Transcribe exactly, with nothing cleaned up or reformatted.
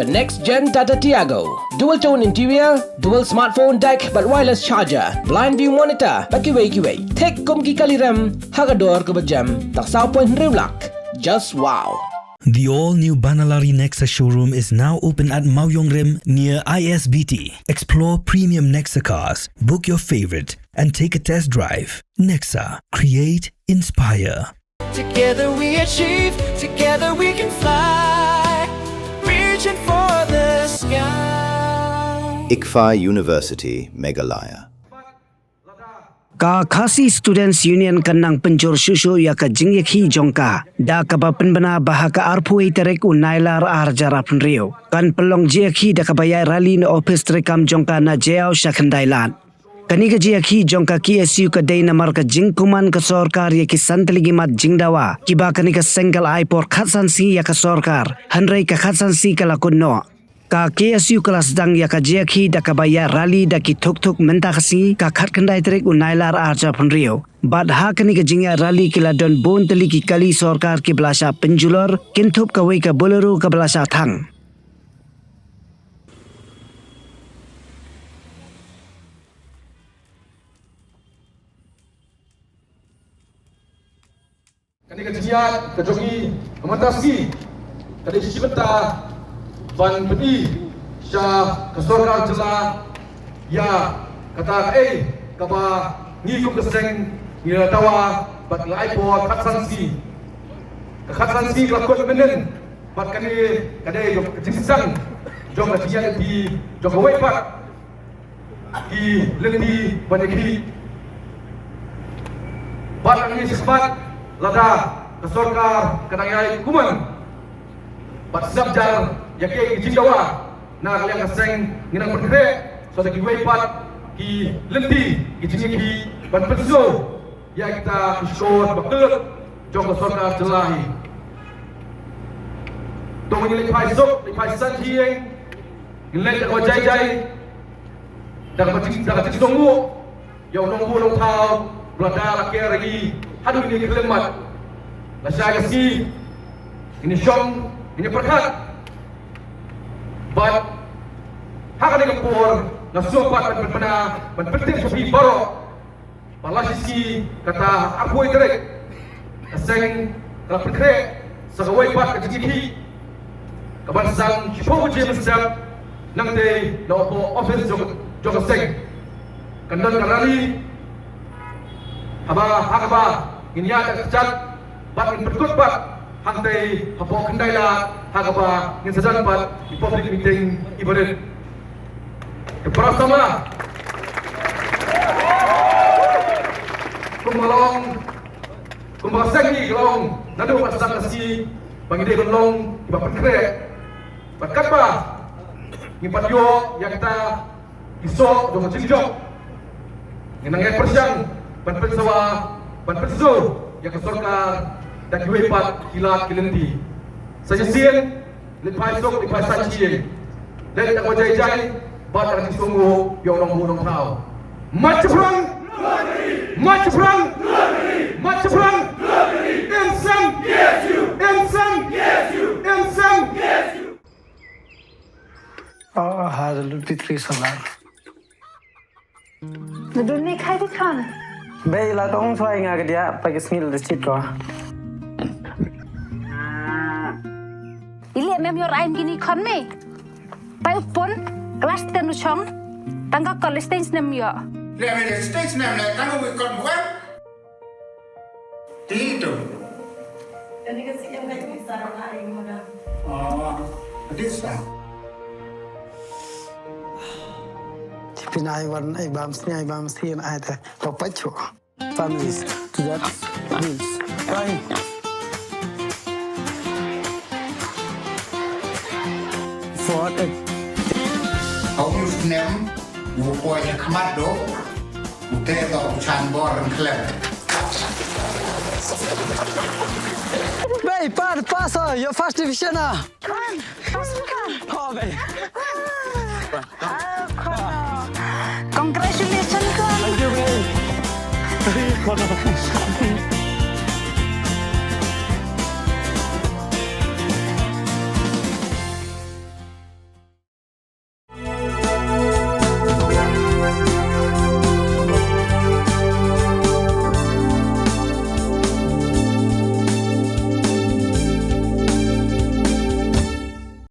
The next gen Tata Tiago. Dual tone interior, dual smartphone deck bad wireless charger, blind view monitor bad kiwei kiwei. Thik kum ki kali rem ha ka dor kaba jem, tang saw point hynriew lak. Just wow. The all-new Banalari Nexa showroom is now open at Mawiong Rim near I S B T. Explore premium Nexa cars, book your favorite, and take a test drive. Nexa, create, inspire. Together we achieve, together we can fly. Reaching for the sky. ICFAI University, Meghalaya. Ka Khasi Students Union kan nang pynjur shuh shuh ïa ka jingïakhih jong ka, da kaba pynbna ba ha ka arphew wei tarik u Nailar ar hajar arphew hynriew kan pynlong jingïakhih da kaba ïaid rally na ophis treikam jong ka na Jaïaw sha Khyndailad. Kane ka jingïakhih jong ka K S U ka dei namar ka jingkmen ka sorkar ïa ki san tylli ki mat jingdawa kiba kane ka seng ka la ai por khatsan sngi ïa ka sorkar, hynrei ka khatsan sngi ka la kut noh. Ka K S U ka la sdang ïa ka jingïakhih da kaba ïaid rally da ki thuk thuk mynta ka sngi ka khatkhyndai tarik u Nailar ar hajar arphew hynriew. Bad ha kane ka jingïaid rally ki la don bun tylli ki kali sorkar kiba la shah pynjulor, kynthup kawei ka Bolero kaba la shah thang. Kane ka jingïaid ka jong ngi mynta ka sngi ka dei shi bynta ban pyni sha ka sorkar jylla ïa kata kaei kaba ngi kum ka seng ngi la dawa bad ngi la ai por khatsan sngi. Ka khatsan sngi ka la kut mynnin bad kane ka dei ka jingsdang jong ka jingïaid lynti jong kawei pat ki lynti ban ïakhih. Bad ngi sngewbha lada ka sorkar ka dang ïai kumne bad sngap jar ïa ki jingdawa na ka liang ka seng, ngi nang pynkhreh sa da kiwei pat ki lynti ki jingïakhih ban pynsngew ïa kita ki shkor ba kyllut jong ka sorkar jylla hi. To ngin leit phai suk, leit phai san shi ïing, ngin leit da kaba jai jai, da kaba jing, da kaba jingsngewnguh ïa u nongbuh nongthaw ba la da la ker ïa ngi haduh kine ki khyllipmat. Lashai ka sngi ngin ïashong, ngin ïapyrkhat. Bad ha kane ka por nga sngewbha ban pynbna, ban pyntip sha phi baroh ba la shi sngi kata arphew tarik ka seng ka la pynkhreh sa kawei pat ka jingïakhih kaban sdang shiphew baje mynstep nangtei na ophis jong, jong ka seng. Kan don ka rally haba ha kaba ngin ïaid da ka kjat bad ngin pynkut pat hangtei hapoh Khyndailad ha kaba ngin sa don pat ki public meeting iba rit. Te para samla, kumba long, kumba seng ngi ka long naduh ba sdang ka sngi ba ngi dei ban long kiba pynkhreh. Bad katba ngi pat ïoh ïa kita ki soh jong ka jingjop, ngi nang ïai pyrshang ban pynsawa, ban pynsngew ïa ka sorkar da kiwei pat ki lad ki lynti. Sa shisien, leit phai suk, leit phai san shi ïing. Leit da kaba jai jai bad da ka jingsngewnguh ïa u nongbuh nongthaw. Mat shaphrang! Mat shaphrang! Mat shaphrang! Im sem! Im sem! Im sem! Oh, hallelujah, P three solar. Nadun ne khai di khan. Bei la tong chwa nga ka dia pa ki sngi la chit ko. Ile mem yor ain kini khon me. Pai upon class ten u chong. Tang ka college stage nem yo. Le me stage nem le tang u kon buan. Ti tu. Kani ka siam ka jong i Sarah na i Mona. Oh, this one. Pina ai wan ai bam sni ai bam sni ai te. Papacho. Families. To that. Please. Kai. For the. Hau yus nem. Ngu poi ha khmat do. Ngu te do u chan bor rem khlem. Bei, pat, pass, oh, your first division, ah. Come on, pass, come on. Oh, bei. Oh, come on. Congratulations, come. Thank you, bei.